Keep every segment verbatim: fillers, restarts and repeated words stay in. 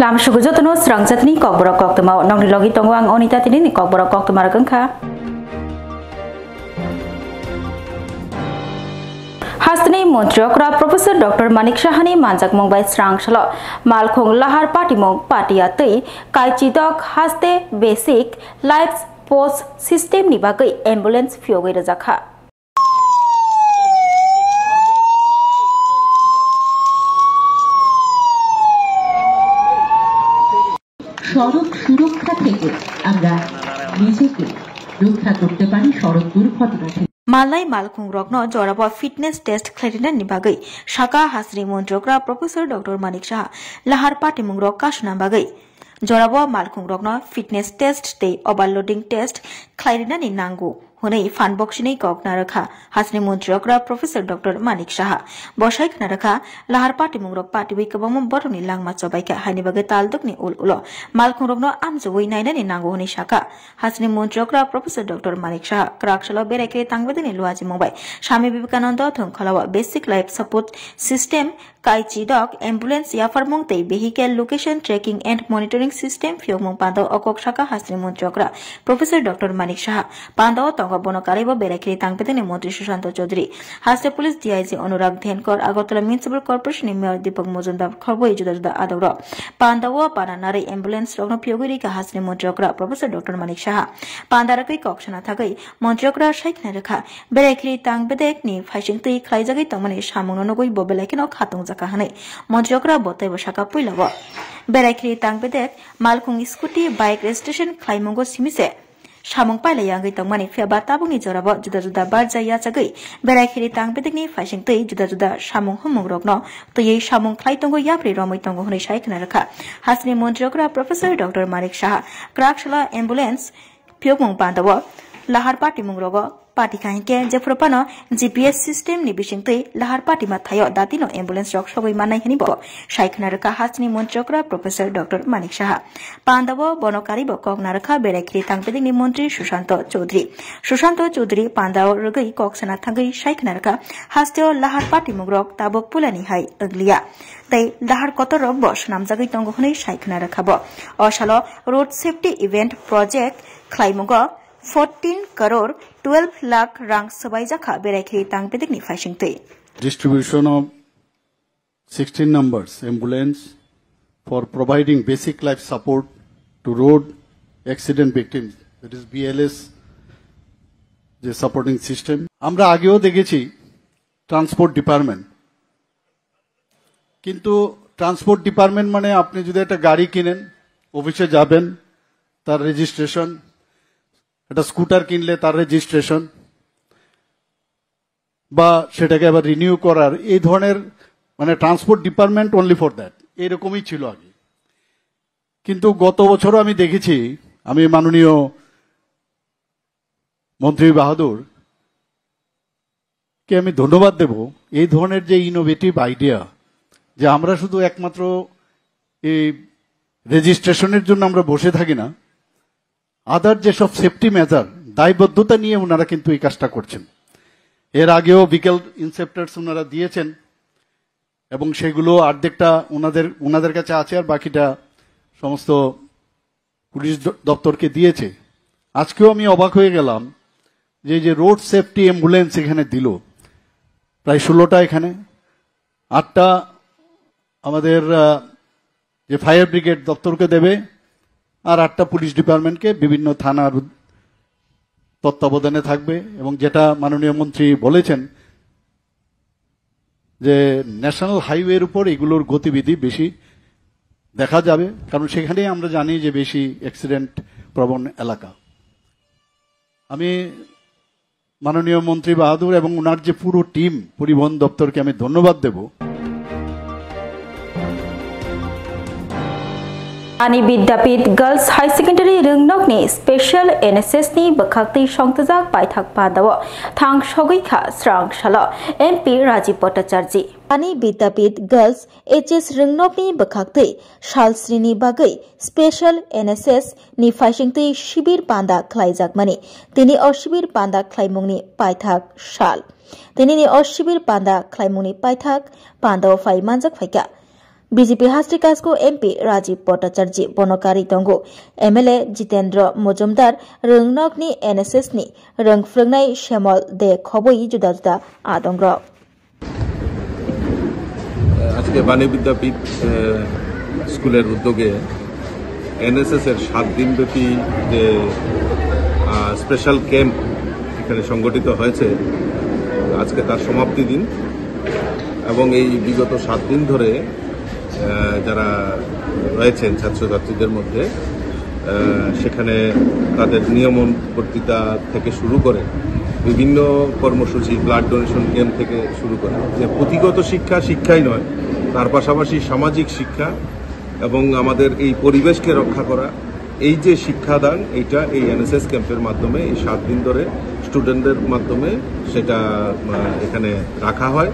Lam sugu jotono srang jatni kokborok koktwma o nokni logi tongo ang Onita tinini kokborok koktwma rok wngkha. Hasteni Montri okra Professor Doctor Manik Sahani manjakmung bai srang salo Malkhung Lahar Patimung Patia tei Kaichidok haste basic life post system ni bagwi ambulance phiyogwi rwjakha. সড়ক সুরক্ষা থেকে আমরা নিজেকে রক্ষা করতে পারি সড়ক দুর্ঘটনা থেকে। Malai malkhung rokno jorabo fitness test khlairina ni bagwi saka hasteni Montri okra Professor Doctor Manik Saha Lahar Patimung rok kasuna bagwi. Jorabo malkhung rokno fitness test tei overloading test khlairinani nango hwnwi phan boksini kok narwkha hasteni Montri okra Professor Doctor Manik Saha. Bo sai khna rwkha, Lahar Patimung rok patiwi kwbangma borokni langma chobaikha, haini bagwi taldukni ul ulo malkhung rokno amjogwi nainani nango hwnwi sakha. Hasteni Montri okra Professor Doctor Manik Saha kwrak salo berai khe tangbedini luachimung bai Swami Vivekananda thongkholao basic life support system Kaichidok, ambulance yapharmung tei vehicle location tracking and monitoring system phiyokmung panda o kok saka hasteni Montri okra Professor Doctor Manik Saha. Panda o tongo bono karwi bo berai khiri tangpeteni Montri Sushanto Chaudhary, haste police D I G Anurag Dhenkar, Agartala Municipal Corporation ni Mayor Deepak Majumdar, khorbo juda juda adok rok. Panda o pana narwi ambulance rokno phiyogwi rikha hasteni Montri okra Professor Doctor Manik Saha. Panda rwgwi kok sana thagwi Montri okra sai khna rwkha, berai khiri tang bedek ni phaising twi khlaijagwi tongmani samung no nugwi bo belai kheno khatung jakha hwnwi Montri okra bo teibo saka puila o. Berai khiri tang bedek malkhung scooty bike registration khlaimungo simi se samung pailai yangwi tongmani phiya ba tabukni jorabo juda juda barja yachagwi berai khiri tang bedek ni phaising twi juda juda samung humung rokno twiwi samung khlai tongo yapri romwi tongo hwnwi sai khna rwkha hasteni Montri okra Professor Doctor Manik Saha. Kwrak salo ambulance phiyokmung panda o lahar patimung rogo pati kha hinkhe jephuru phano G P S system ni bising twi lahar patima thaio datino ambulance rok sogwi mannai hwnwi bo sai khna rwkha hasteni Montri okra Professor Doctor Manik Saha. Panda o bono karwi bo kok narwkha berai khiri tang bedek ni Montri Sushanto Chaudhary. Sushanto Chaudhary panda o rwgwi kok sana thangwi sai khna rwkha hasteo lahar patimung rok tabuk pulani hai wnglia tei lahar kotor rok bo swnamjagwi tongo hwnwi sai khna rwkha bo. O salo road safety event project khlaimungo fourteen crore twelve lakh rang swbaijakha berai khiri tang bedekni phaising twi. Distribution of sixteen numbers ambulance for providing basic life support to road accident victims, that is B L S, যে supporting system. আমরা আগেও দেখেছি transport department, কিন্তু transport department মানে আপনি যদি একটা গাড়ি কিনেন, অফিসে যাবেন, তার রেজিস্ট্রেশন, একটা স্কুটার কিনলে তার রেজিস্ট্রেশন, বা সেটাকে আবার রিনিউ করার, এই ধরনের, মানে transport department only for that, এইরকমই ছিল আগে। কিন্তু গত বছরও আমি দেখেছি, আমি মাননীয় মন্ত্রী বাহাদুর কে আমি ধন্যবাদ দেব এই ধরনের যে ইনোভেটিভ আইডিয়া, যে আমরা শুধু একমাত্র এই রেজিস্ট্রেশনের জন্য আমরা বসে থাকি না, আদার যেসব সেফটি মেজার, দায়বদ্ধতা নিয়ে ওনারা কিন্তু এই কাজটা করছেন। এর আগেও ভেহিকল ইন্সপেক্টরস ওনারা দিয়েছেন এবং সেগুলো অর্ধেকটা ওনাদের, ওনাদের কাছে আছে, আর বাকিটা সমস্ত পুলিশ দ-, দপ্তরকে দিয়েছে। আজকেও আমি অবাক হয়ে গেলাম যে এই যে রোড সেফটি অ্যাম্বুলেন্স এখানে দিল, প্রায় ষোলোটা এখানে, আটটা আমাদের, আহ, যে ফায়ার ব্রিগেড দপ্তরকে দেবে, আর আটটা পুলিশ ডিপার্টমেন্টকে বিভিন্ন থানার উদ-, তত্ত্বাবধানে থাকবে। এবং যেটা মাননীয় মন্ত্রী বলেছেন যে ন্যাশনাল হাইওয়ের উপর এগুলোর গতিবিধি বেশি দেখা যাবে, কারণ সেখানেই আমরা জানি যে বেশি অ্যাক্সিডেন্ট প্রবণ এলাকা। আমি মাননীয় মন্ত্রী বাহাদুর এবং ওনার যে পুরো টিম, পরিবহন দপ্তরকে আমি ধন্যবাদ দেব। Ani Vidyapith Girls High Secondary Rwngnokni Special N S S ni bwkhaktwi songtwjak paithak pandao thang sogwi kha srang salo M P Rajiv Bhattacharjee. Ani Vidyapith Girls H S Rwngnokni bwkhaktwi salsrini bagwi Special N S S ni phaisingtwi shibir panda khlaijakmani. Tini o shibir panda khlaimungni paithak sal. Tinini o shibir panda khlaimungni paithak pandao phai manjak phaikha. B J P Hasti Kasko M P Rajiv Bhattacharjee bono karwi tongo. M L A Jitendra Mojumdar rwngnokni N S S ni rwngphrwngnai Shyamol De khobwi juda juda adongrok. আজকে বাণী বিদ্যাপীঠ আহ, স্কুলের উদ্যোগে এনএসএস এর সাত দিনব্যাপী যে special camp এখানে সংগঠিত হয়েছে, আজকে তার সমাপ্তি দিন। এবং এই বিগত সাত দিন ধরে আহ, যারা রয়েছেন ছাত্রছাত্রীদের মধ্যে, আহ, সেখানে তাদের নিয়মন বক্তৃতা থেকে শুরু করে বিভিন্ন কর্মসূচি, ব্লাড ডোনেশন ক্যাম্প থেকে শুরু করে যে পুঁথিগত শিক্ষা শিক্ষাই নয়, তার পাশাপাশি সামাজিক শিক্ষা এবং আমাদের এই পরিবেশকে রক্ষা করা, এই যে শিক্ষাদান, এইটা এই এনএসএস ক্যাম্পের মাধ্যমে এই সাত দিন ধরে স্টুডেন্টদের মাধ্যমে সেটা আহ, এখানে রাখা হয়।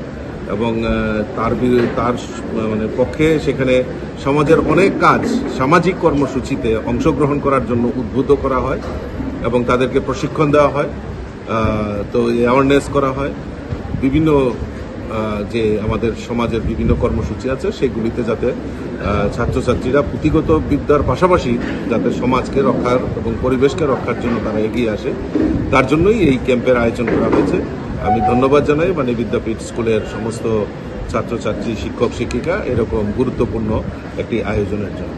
এবং আহ, তার বি- তার স- মানে পক্ষে সেখানে সমাজের অনেক কাজ, সামাজিক কর্মসূচিতে অংশগ্রহণ করার জন্য উদ্বুদ্ধ করা হয় এবং তাদেরকে প্রশিক্ষণ দেওয়া হয়। আহ, তো অ্যাওয়ারনেস করা হয় বিভিন্ন আহ, যে আমাদের সমাজের বিভিন্ন কর্মসূচি আছে সেগুলিতে যাতে আহ, ছাত্রছাত্রীরা পুঁথিগত বিদ্যার পাশাপাশি যাতে সমাজকে রক্ষার এবং পরিবেশকে রক্ষার জন্য তারা এগিয়ে আসে, তার জন্যই এই ক্যাম্পের আয়োজন করা হয়েছে। আমি ধন্যবাদ জানাই মানে বিদ্যাপীঠ স্কুলের সমস্ত ছাত্রছাত্রী, শিক্ষক শিক্ষিকা এরকম গুরুত্বপূর্ণ একটি আয়োজনের জন্য।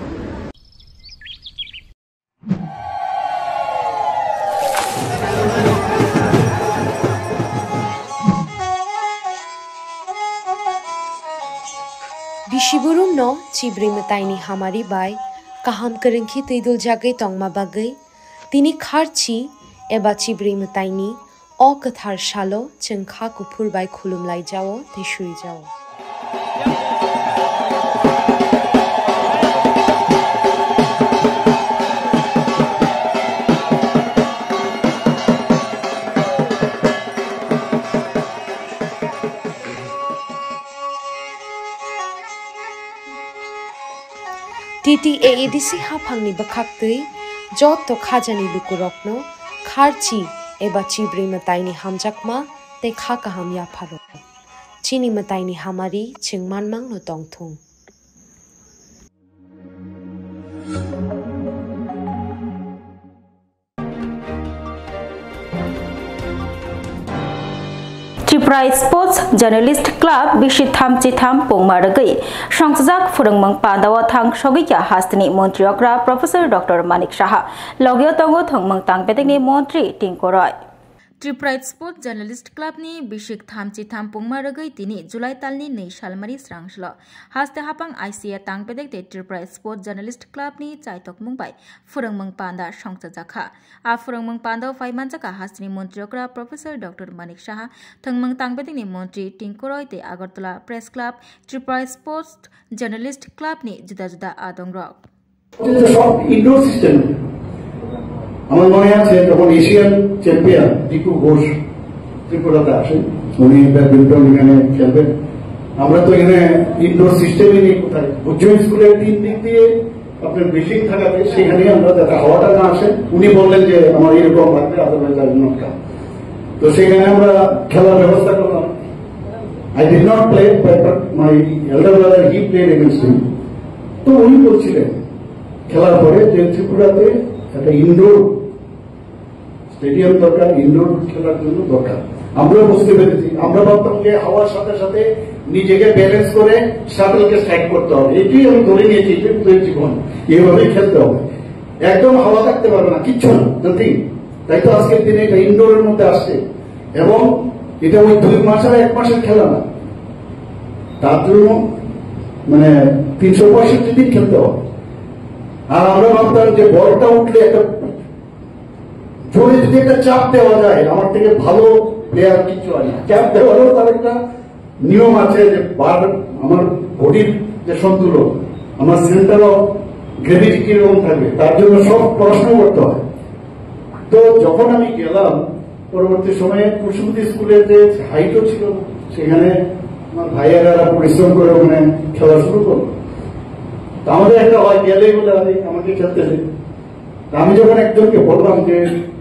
Bisiburum no chibrwi mwtaini hamari bai kaham kwrwngkhe twi duljagwi tongma bagwi tini kharchi eba chibrwi mwtaini o kwthar salo chwng kha kuphur bai khulumlaijao tei suijao. T T A A D C haphangni bwkhaktwi joto khajani lukurokno kharchi eba chibrwi mwtaini hamjakma tei kha kaham yapharo. Chini mwtaini hamari chwng manmangno tongthung. Tripura Sports Journalist Club bisi thamchi tham pungma rwgwi songchajak phwrwngmung pandao thang sogwi kha hasteni montri okra Professor Doctor Manik Saha. Logio tongo thwngmung tangbetekni montri Tinku Roy. Tripura Sports Journalist Club ni bisik thamchi tham pungma rwgwi tini July talni nwi salmari srangslo haste hapang I C A tangbedek tei Tripura Sports Journalist Club ni chaitokmung bai phwrwngmung panda songchajakha. A phwrwngmung pandao phai manjakha hasteni montri okra Professor Doctor Manik Saha, thwngmung tangbedekni montri Tinku Roy tei Agartala Press Club, Tripura Sports Journalist Club ni juda juda adongrok. এটা সব indoor system. আমার মনে আছে যখন Asian champion Dipu ঘোষ ত্রিপুরাতে আসেন, উনি ব্যাডমিন্টন এখানে খেলবেন। আমরা তো এখানে ইনডোর সিস্টেমই নেই কোথায়। বুদ্ধ স্কুলের তিন দিক দিয়ে আপনার বিল্ডিং থাকাতে সেখানেই আমরা যাতে হাওয়াটা না আসে। উনি বললেন যে আমার এরকম লাগবে, otherwise I will not come. তো সেখানে আমরা খেলার ব্যবস্থা করলাম। I did not play, but, but my elder brother, he played against him. তো উনি বলছিলেন খেলার পরে যে ত্রিপুরাতে একটা ইনডোর স্টেডিয়াম দরকার, ইনডোর খেলার জন্য দরকার। আমরা বুঝতে পেরেছি, আমরা ভাবতাম যে হাওয়ার সাথে সাথে নিজেকে ব্যালেন্স করে শাটলকে স্ট্রাইক করতে হবে, এটাই আমি ধরে নিয়েছি, এটাই পুরো জীবন, এইভাবেই খেলতে হবে। একদম হাওয়া থাকতে পারবে না, কিচ্ছু না, নাথিং। তাই তো আজকের দিনে এটা ইনডোরের মধ্যে আসছে এবং এটা ওই দুই মাস আর এক মাসের খেলা না, তার জন্য মানে তিনশো পঁয়ষট্টি দিন খেলতে হবে। আর আমরা ভাবতাম যে বলটা উঠলে একটা জোরে যদি একটা চাপ দেওয়া যায়, আমার থেকে ভালো প্লেয়ার কিচ্ছু হয় না। চাপ দেওয়ারও তার একটা নিয়ম আছে যে বার আমার বডির যে সন্তুলন, আমার সেন্টার অফ গ্র্যাভিটি কিরকম থাকবে, তার জন্য সব পড়াশোনা করতে হয়। তো যখন আমি গেলাম, পরবর্তী সময়ে কুসুমতি স্কুলের যে হাইটও ছিল, সেখানে আমার ভাইয়েরা পরিশ্রম করে ওখানে খেলা শুরু করলো। তা আমাদের একটা হয়, গেলেই বলে আমি আমাকে খেলতে দেয়। তা আমি যখন একজনকে বললাম যে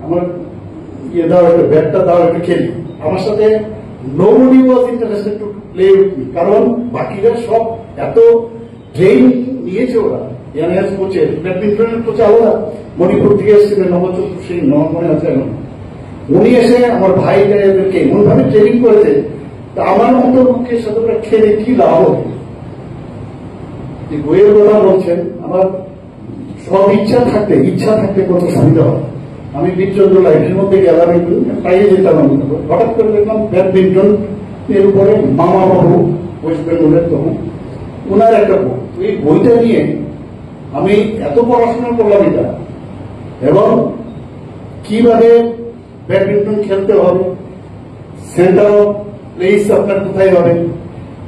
আমার ইয়ে দাও, একটু ব্যাটটা দাও, একটু খেলি, আমার সাথে nobody was interested to play with me, কারণ বাকিরা সব এত ট্রেনিং নিয়েছে ওরা, এনএস কোচের, ব্যাডমিন্টনের কোচ আলাদা, মণিপুর থেকে এসেছিলেন নবচন্দ্র সিং, আমার মনে আছে এখন। উনি এসে আমার ভাই টাইপেরকে এমনভাবে ট্রেনিং করেছে, তা আমার মতো লোকের সাথে ওরা খেলে কি লাভ হবে? এই বইয়ের কথা বলছেন, আমার সব ইচ্ছা থাকতে, ইচ্ছা থাকতে কত সুবিধা হয়। আমি বীরচন্দ্র লাইব্রেরির মধ্যে গেলাম, একটু পাইয়ে যেতাম আমি। হঠাৎ করে দেখলাম ব্যাডমিন্টন এর উপরে মামা বাবু, ওয়েস্ট বেঙ্গলের তখন, ওনার একটা বই। এই বইটা নিয়ে আমি এত পড়াশোনা করলাম এটা, এবং কিভাবে ব্যাডমিন্টন খেলতে হবে, সেন্টার অফ প্লেস আপনার কোথায় হবে,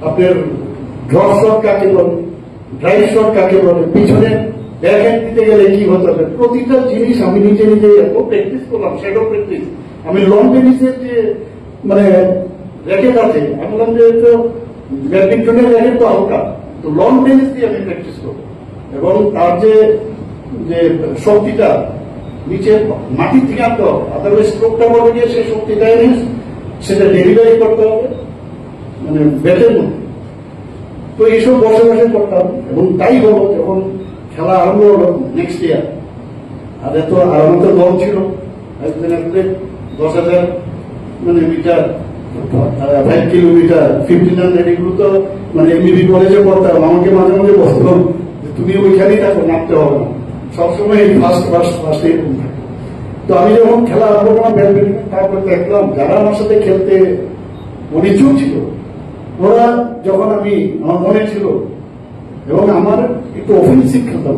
আপনার ড্রপ শট কাকে বলে, ড্রাইভ শট কাকে বলে, পিছনে ব্যাকহ্যান্ড দিতে গেলে কি হতে হবে, প্রতিটা জিনিস আমি নিজে নিজে এত প্র্যাকটিস করলাম, শ্যাডো প্র্যাকটিস। আমি লন টেনিসের যে মানে র‍্যাকেট আছে, আমি বললাম যে তো ব্যাডমিন্টনের র‍্যাকেট তো হালকা, তো লন টেনিস দিয়ে আমি প্র্যাকটিস করবো। এবং তার যে, যে শক্তিটা নিচে মাটির থেকে আনতে হবে, আদারওয়াইজ স্ট্রোকটা বলে গিয়ে সেই শক্তিটা এনে সেটা ডেলিভারি করতে হবে, মানে ব্যাটের মধ্যে। তো এইসব বসে বসে করতাম, এবং তাই হলো যখন খেলা আরম্ভ হলো নেক্সট ইয়ার, আর এত, আর আমার তো দল ছিল, একজন অ্যাথলিট দশ হাজার মানে metre, five kilometre, fifteen hundred, এগুলো তো মানে এমবিবি কলেজে পড়তাম, আমাকে মাঝে মাঝে বলতাম যে তুমি ওইখানেই থাকো, নামতে হবে না, সবসময় এই ফার্স্ট ফার্স্ট ফার্স্ট এরকম থাকে। তো আমি যখন খেলা আরম্ভ করলাম ব্যাডমিন্টন, তারপর দেখলাম যারা আমার সাথে খেলতে অনিচ্ছুক ছিল, ওরা যখন, আমি, আমার মনে ছিল এবং আমার একটু অফেন্সিভ খেলতাম,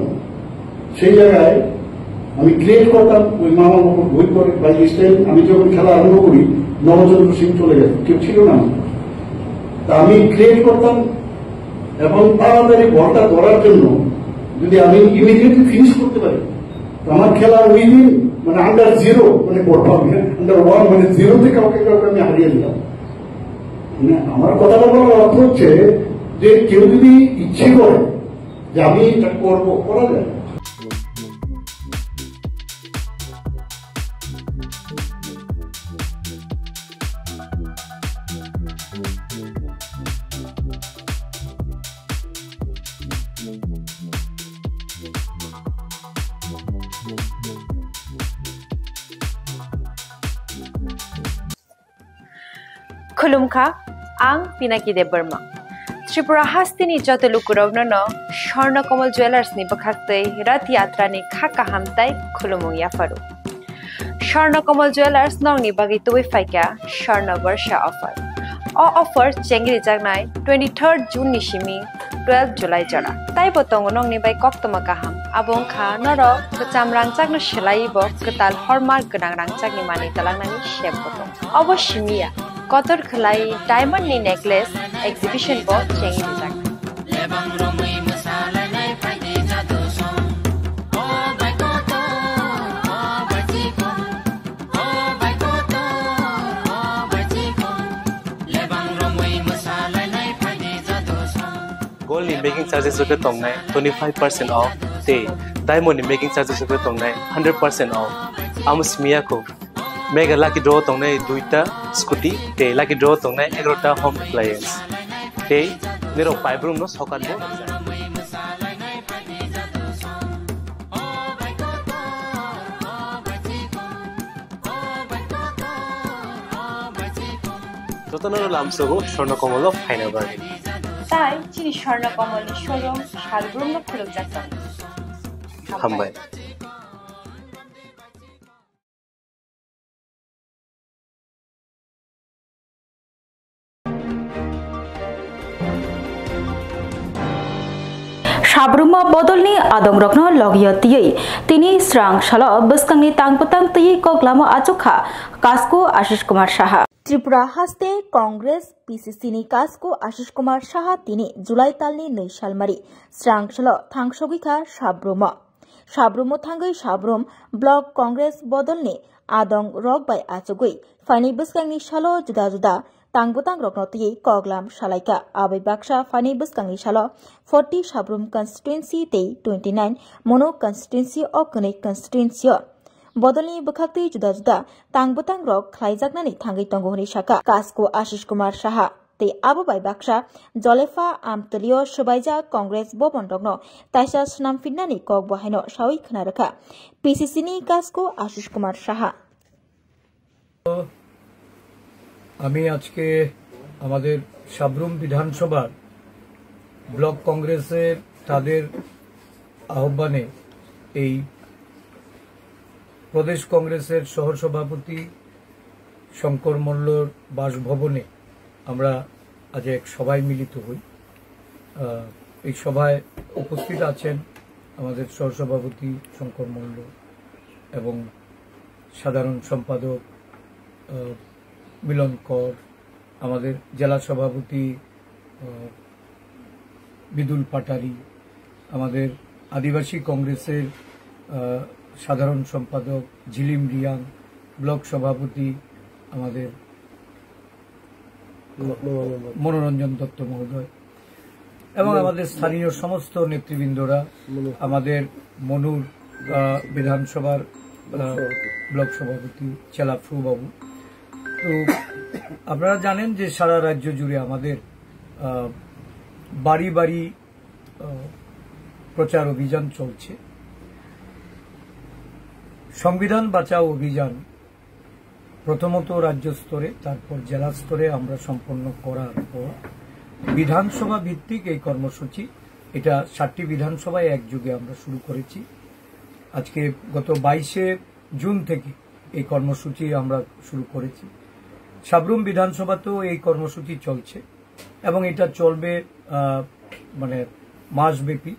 সেই জায়গায় আমি ক্রিয়েট করতাম। ওই মামা বাবুর বই পড়ে, বাই স্টাইল, আমি যখন খেলা আরম্ভ করি, নবচন্দ্র সিং চলে গেছে, কেউ ছিল না। তা আমি ক্রিয়েট করতাম এবং তাড়াতাড়ি বলটা ধরার জন্য যদি আমি ইমিডিয়েটলি ফিনিশ করতে পারি, তো আমার খেলা উইদিন, মানে আন্ডার জিরো, মানে বলতাম আন্ডার ওয়ান, মানে জিরো থেকে কাউকে কাউকে আমি হারিয়ে দিলাম। মানে আমার কথাটা বলার অর্থ হচ্ছে যে কেউ যদি ইচ্ছে করে যে আমি এটা করবো, করা যায়। Khulumkha, ang Pinaki Debbarma. Tripura hasteni joto lukurokno no Swarna Kamal Jewellers ni bwkhaktwi Rath Yatra ni kha kaham tai khulumung yapharu. Swarna Kamal Jewellers nokni bagwi tubui phaikha Swarna Barsha offer. O offer chengrijaknai twenty-third June ni simi twelve July jora. Taibo tongo nokni bai koktwma kaham. Abo wngkha norok kwcham rangchakno swlaiwi bo kwtal hallmark gwnang rangchakni manwi twlangnani sep bo tongo. Obo simi ya, kotor khwlai diamond ni necklace exhibition bo chengwi rijak. Gold ni making charges rok khe tongnai twenty five percent off, tei diamond ni making charges rok khe tongnai hundred percent off. Amo simi ya kho. Mega lucky draw tongnai duita scooty, tei lucky draw tongnai egarota home appliance. Tei nirok paibrum no sokat bo. Jotono lamsogo Swarna Kamal o phaina bagwi. Tai chini Swarna Kamal ni showroom salbrum no khulukjak tongo. Hambai. Sabruma bodolni adongrokno logio tiyui tini srang salo bwskangni tang bwtang twiwi kok lama achukha Kasku Ashish Kumar Saha. Tripura haste Congress P C C ni Kasku Ashish Kumar Saha tini July talni nwi salmari srang salo thangsogwi kha Sabruma. Sabrum o thangwi Sabrum Block Congress bodolni adong rok bai achugwi phainai bwskangni salo juda juda tang bwtang rokno twiwi koklam salaikha. Abai baksa phainai bwskangni salo forty Sabrum constituency tei twenty nine Mono constituency o kwnwi constituency o bodolni bwkhaktwi juda juda tang bwtang rok khlaijaknani thangwi tongo hwnwi sakha Kasku Ashish Kumar Saha. tei abo bai baksa Jolefa Amtwlio swbaijak Congress bobon rokno taisa swnam phinnani kok bo haino sawi khna rwkha P C C ni Kasko Ashish Kumar Saha. আমি আজকে আমাদের সাব্রুম বিধানসভার ব্লক কংগ্রেসের তাদের আহ্বানে এই প্রদেশ কংগ্রেসের সহসভাপতি শঙ্কর মল্লর বাসভবনে আমরা আজ এক সভায় মিলিত হই। আহ, এই সভায় উপস্থিত আছেন আমাদের সহসভাপতি শঙ্কর মল্ল এবং সাধারণ সম্পাদক, আহ, মিলন কর, আমাদের জেলা সভাপতি, আহ, বিদুল পাটারি, আমাদের আদিবাসী কংগ্রেসের, আহ, সাধারণ সম্পাদক ঝিলিম রিয়াং, ব্লক সভাপতি আমাদের মনোরঞ্জন দত্ত মহোদয় এবং আমাদের স্থানীয় সমস্ত নেতৃবৃন্দরা, আমাদের মনুর, আহ, বিধানসভার, আহ, ব্লক সভাপতি চেলাফু বাবু। তো আপনারা জানেন যে সারা রাজ্য জুড়ে আমাদের, আহ, বাড়ি বাড়ি, আহ, প্রচার অভিযান চলছে। সংবিধান বাঁচাও অভিযান প্রথমত রাজ্য স্তরে, তারপর জেলা স্তরে আমরা সম্পন্ন করার পর বিধানসভা ভিত্তিক এই কর্মসূচি, এটা সাতটি বিধানসভায় একযোগে আমরা শুরু করেছি। আজকে গত বাইশে জুন থেকে এই কর্মসূচি আমরা শুরু করেছি। সাবরুম বিধানসভাতেও এই কর্মসূচি চলছে এবং এটা চলবে, আহ, মানে, মাসব্যাপী।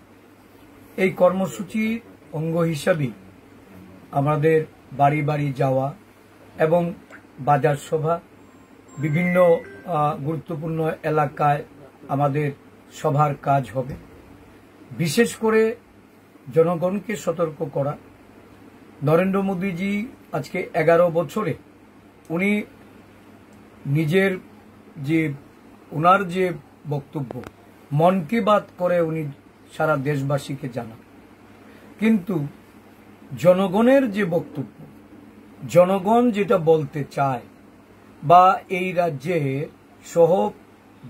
এই কর্মসূচির অঙ্গ হিসাবে আমাদের বাড়ি বাড়ি যাওয়া এবং বাজার সভা, বিভিন্ন, আহ, গুরুত্বপূর্ণ এলাকায় আমাদের সভার কাজ হবে। বিশেষ করে জনগণকে সতর্ক করা। নরেন্দ্র মোদীজি আজকে এগারো বছরে উনি নিজের যে, ওনার যে বক্তব্য, মন কি বাত করে উনি সারা দেশবাসীকে জানান, কিন্তু জনগণের যে বক্তব্য, জনগণ যেটা বলতে চায় বা এই রাজ্যের সহ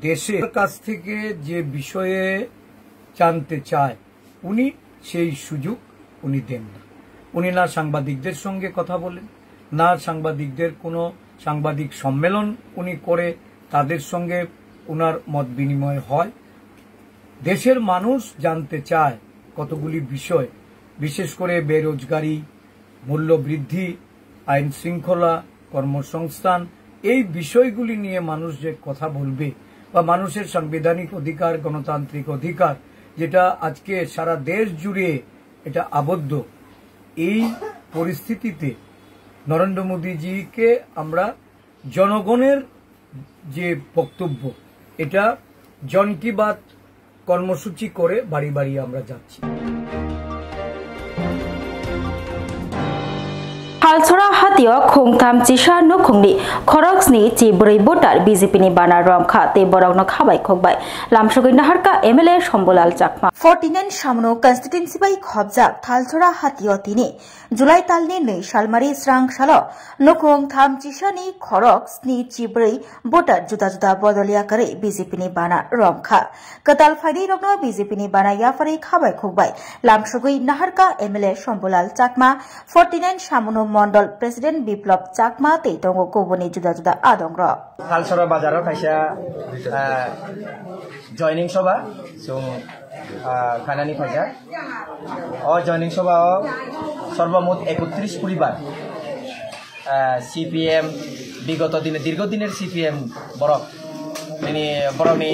দেশের কাছ থেকে যে বিষয়ে জানতে চায়, উনি সেই সুযোগ উনি দেন না। উনি না সাংবাদিকদের সঙ্গে কথা বলেন, না সাংবাদিকদের কোনো সাংবাদিক সম্মেলন উনি করে তাদের সঙ্গে ওনার মত বিনিময় হয়। দেশের মানুষ জানতে চায় কতগুলি বিষয়, বিশেষ করে বেরোজগারি, মূল্যবৃদ্ধি, আইন শৃঙ্খলা, কর্মসংস্থান, এই বিষয়গুলি নিয়ে মানুষ যে কথা বলবে বা মানুষের সাংবিধানিক অধিকার, গণতান্ত্রিক অধিকার, যেটা আজকে সারা দেশ জুড়ে এটা আবদ্ধ, এই পরিস্থিতিতে নরেন্দ্র মোদীজিকে আমরা জনগণের যে বক্তব্য, এটা জন কি বাত কর্মসূচি করে বাড়ি বাড়ি আমরা যাচ্ছি। Thalsora hatio khungtham chisa nukhungni khoroksni chi bwrwi voter B J P ni bana romkha tei borokno khabai khokbai lamsogwi naharkha M L A Shambulal Chakma. Forty nine Samono constituency bai khobjak Thalsora hatio tini July talni nwi salmari srang salo nukhung tham chisani khorok sni chibrwi voter juda juda bodol yakarwi B J P ni bana romkha. Kwtal phainwi rokno B J P ni bana yaphari khabai khukbai lamsogwi naharkha M L A Shambulal Chakma, forty nine Samono Mondol President Biplop Chakma tei tongo kubuni juda juda adongrok. Thalsora bazaro kaisa, ah, joining soba, chwng, ah, khanani phaijak. O joining soba o sorbomot ekotris poribar, ah, C P M, bigoto dine, dirgo diner C P M borok. Bini borokni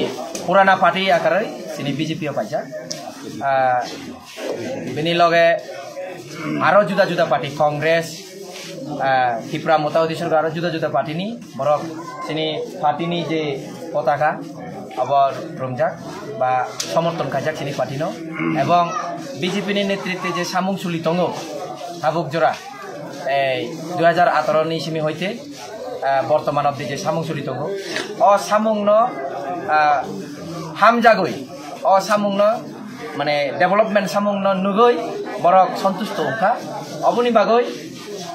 purana party akarwi chini B J P o paijak. Ah, Bini loge aro juda juda party, Congress, ah, Tipra Mota Odi Sorkar, aro juda juda party ni borok chini party ni je potaka abo romjak ba somorthon khaijak chini party no, ebong B J P ni netritwe je samung suli tongo tabuk jora, ei dui hajar atharo ni simi hoite, ah, bortoman obdi je samung suli tongo, o samung no, ah, hamjagwi, o samung no mane development samung no nugwi borok santusto wngkha. Oboni bagwi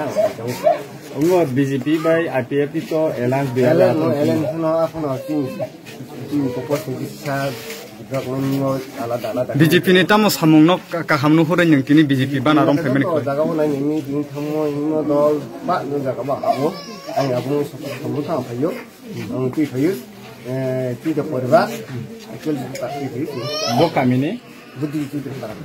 ya, ang khaijao. Omo B J P bai I P F T to alliance biya Alliance no, alliance no, aphano chini, chini ko post ni kisa, drug no, no, alada, alada. B J P ni tamo samung no ka-, kaham no hore nang tini B J P bana rom phaimani ko koi. Jaga bo nai ni meeting thangmo, hino dol, ba no jaga ba abo. Ang abo no support khambo thang phaio. Ang twi phaio. Eh, twi da poriba. Actual ta twi phaio. Bo kamini? Budi twi phaio.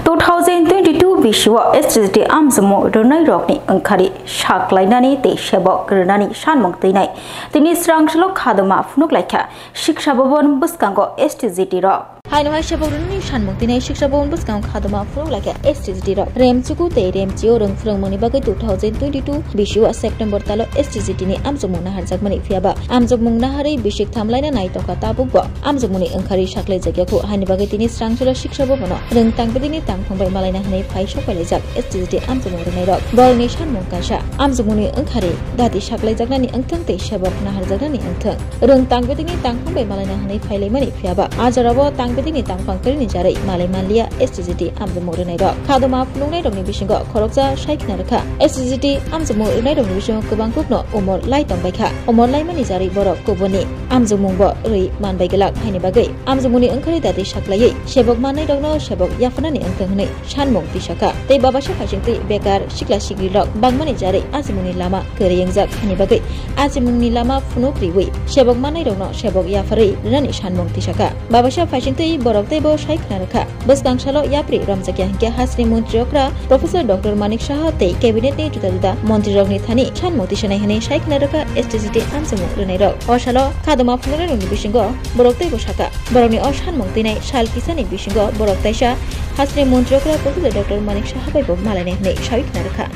Two thousand twenty-two bisio S T G T amjumo rwnai rokni wngkhari saklainani tei sebok rwnani sanmung twinai. Tini srangsalok khadoma phunuk laikha Shiksha Bhavan bwskango S T G T rok. Haino hai sebok rwnani sanmung twinai Shiksha Bhavan bwskango khadoma phunuk laikha S T G T rok. Remchuku tei Remchio rwng phwrwngmungni bagwi two thousand twenty-two bisio September talo S T G T ni amjokmung naharjakmani phiyaba amjokmung naharwi bisik thamlaina nai tongkha tabukbo amjokmungni wngkhari saklaijakya khu. Haini bagwi tini srangsalok Shiksha Bhavano rwng tangpidini tangphang bai malaina hwnwi phai sok pailaijak S T G T amjokmung rwnairok. Borokni sanmung kaisa amjokmungni wngkhari dati saklaijaknani wngthwng tei sebok naharjaknani wngthwng. Rwng tangpidini tangphang bai malaina hwnwi phailaimani phiyaba a jorao tangpidini tangphang kwrwini jarwi malai manliya S T G T amjokmung rwnairok. Khadoma phunuknairokni bisingo khoroksa sai khna rwkha S T G T amjokmung rwnairokni bisingo kwbang kukno umor lai tongbaikha. Umor laimani jarwi borok kubunni amjokmungbo rwi manbai glak, haini bagwi amjokmungni wngkhorwi dati saklaiwi sebok mannairokno sebok yapharnani wngthwng hwnwi sanmung tisakha. Tei babasa phaisingtwi bekar sikla sikrirok bangmani jarwi achimungni lama kwrwi wngjak, haini bagwi achimungni lama phunuk riwi sebok mannairokno sebok yapharwi rwnani sanmung tisakha. Babasa phaisingtwi borok teibo sai khna rwkha. Bwskang salo yapri romjakya hinkhe hasteni montri okra Professor Doctor Manik Saha tei cabinet ni juda juda montri rokni thani sanmung tisanai hwnwi sai khna rwkha S T G T amjokmung rwnairok. O salo khadoma phunuknairokni bisingo borok teibo sakha. Borokni o sanmung twinai sal kisani bisingo borok taisa hasteni montri okra Professor Doctor Manik Saha bai bo malainai hwnwi sawi khna rwkha.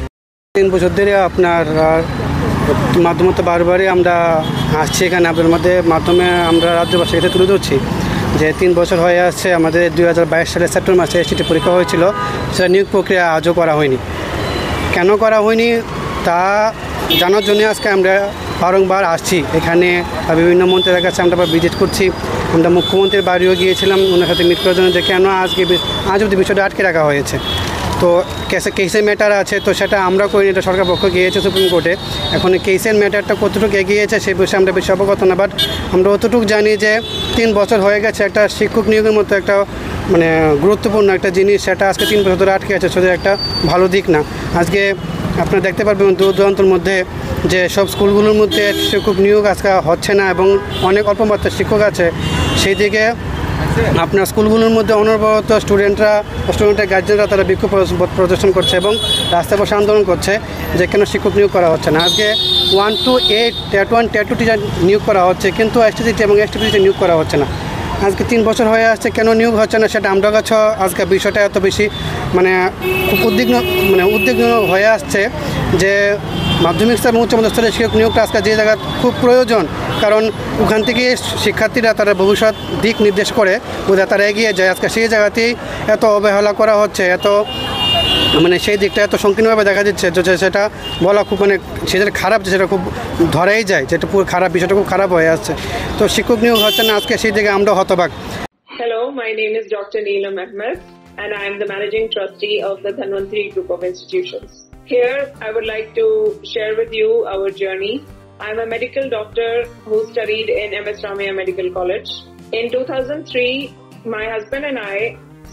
তিন বছর ধরে আপনার, আহ, মাধ্যমে তো বারবারই আমরা আসছি এখানে, আপনার মধ্যে মাধ্যমে আমরা রাজ্যবাসীর কাছে তুলে ধরছি যে তিন বছর হয়ে আসছে, আমাদের দুই হাজার বাইশ সালের সেপ্টেম্বর মাসে এসটিটি পরীক্ষা হয়েছিল, সেটা নিয়োগ প্রক্রিয়া আজও করা হয়নি। কেন করা হয়নি তা জানার জন্য আজকে আমরা বারংবার আসছি এখানে, বা বিভিন্ন মন্ত্রীর কাছে আমরা ভিজিট করছি। আমরা মুখ্যমন্ত্রীর বাড়িও গিয়েছিলাম ওনার সাথে মিট করার জন্য যে কেন আজকে বি-, আজ অবধি বিষয়টা আটকে রাখা হয়েছে। তো কেসে, কেসের ম্যাটার আছে, তো সেটা আমরা করিনি, এটা সরকার পক্ষ গিয়েছে সুপ্রিম কোর্টে। এখন এই কেসের ম্যাটারটা কতটুকু এগিয়েছে সে বিষয়ে আমরা বেশি অবগত না, বাট আমরা অতটুকু জানি যে তিন বছর হয়ে গেছে একটা শিক্ষক নিয়োগের মতো একটা মানে গুরুত্বপূর্ণ একটা জিনিস, সেটা আজকে তিন বছর ধরে আটকে আছে, সেটা একটা ভালো দিক না। আজকে আপনারা দেখতে পারবেন দূর দূরান্তর মধ্যে যে সব স্কুলগুলোর মধ্যে শিক্ষক নিয়োগ আজকে হচ্ছে না এবং অনেক অল্প মাত্রায় শিক্ষক আছে। সেই দিকে আপনার স্কুলগুলোর মধ্যে অনবরত স্টুডেন্টরা, স্টুডেন্টের গার্জেনরা তারা বিক্ষোভ প্রদর্শন, প্রদর্শন করছে এবং রাস্তায় বসে আন্দোলন করছে যে কেন শিক্ষক নিয়োগ করা হচ্ছে না। আজকে one two eight, TET one, TET two teacher নিয়োগ করা হচ্ছে, কিন্তু এসটিসিটি এবং এসটিপিসিটি নিয়োগ করা হচ্ছে না। আজকে তিন বছর হয়ে আসছে, কেন নিয়োগ হচ্ছে না সেটা আমরার কাছে আজকে বিষয়টা এত বেশি মানে খুব উদ্বিগ্ন, মানে উদ্বিগ্ন হয়ে আসছে যে মাধ্যমিক স্তর এবং উচ্চ মাধ্যমিক স্তরে শিক্ষক নিয়োগটা আজকে যে জায়গা খুব প্রয়োজন, কারণ ওখান থেকে শিক্ষার্থীরা তারা ভবিষ্যৎ দিক নির্দেশ করে বোঝা তারা এগিয়ে যায়। আজকে সেই জায়গাতেই এত অবহেলা করা হচ্ছে, এত মানে সেই দিকটা এত সংকীর্ণভাবে দেখা দিচ্ছে যে যে সেটা বলা খুব মানে সেটা খারাপ, যে সেটা খুব ধরাই যায়, যেটা পুরো খারাপ, বিষয়টা খুব খারাপ হয়ে আসছে। তো শিক্ষক নিয়োগ হচ্ছে না আজকে, সেই দিকে আমরাও হতবাক। Hello, my name is Doctor Neelam Ahmed, and I am the managing trustee of the Dhanvantri Group of Institutions. Here, I would like to share with you our journey. I'm a medical doctor who studied in M S Ramaiah Medical College. In two thousand three, my husband and I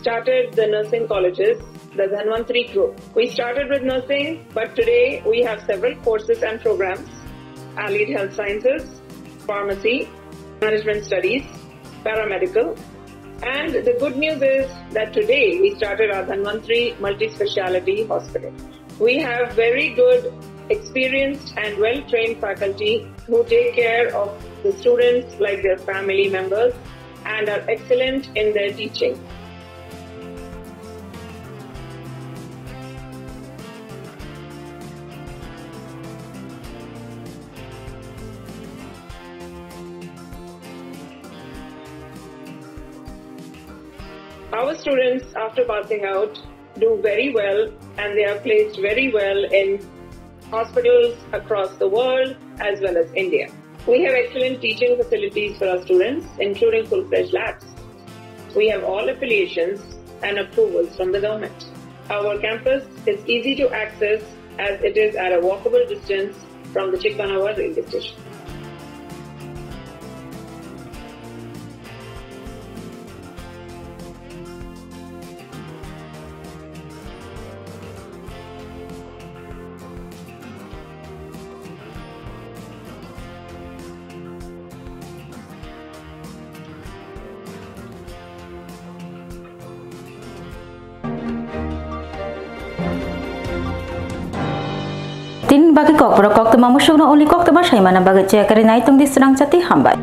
started the nursing colleges, the Dhanvantri Group. We started with nursing, but today we have several courses and programs: Allied Health Sciences, Pharmacy, Management Studies, Paramedical. And the good news is that today we started our Dhanvantri Multi-Speciality Hospital. We have very good, experienced and well-trained faculty who take care of the students like their family members and are excellent in their teaching. Our students, after passing out, do very well, and they are placed very well in hospitals across the world as well as India. We have excellent teaching facilities for our students, including full-fledged labs. We have all affiliations and approvals from the government. Our campus is easy to access as it is at a walkable distance from the Chikmanawa railway station. Tini bagwi kokborok koktwma musukno uli koktwma saimana bagwi chaya kwrwi nai tongdi srang chati, hambai.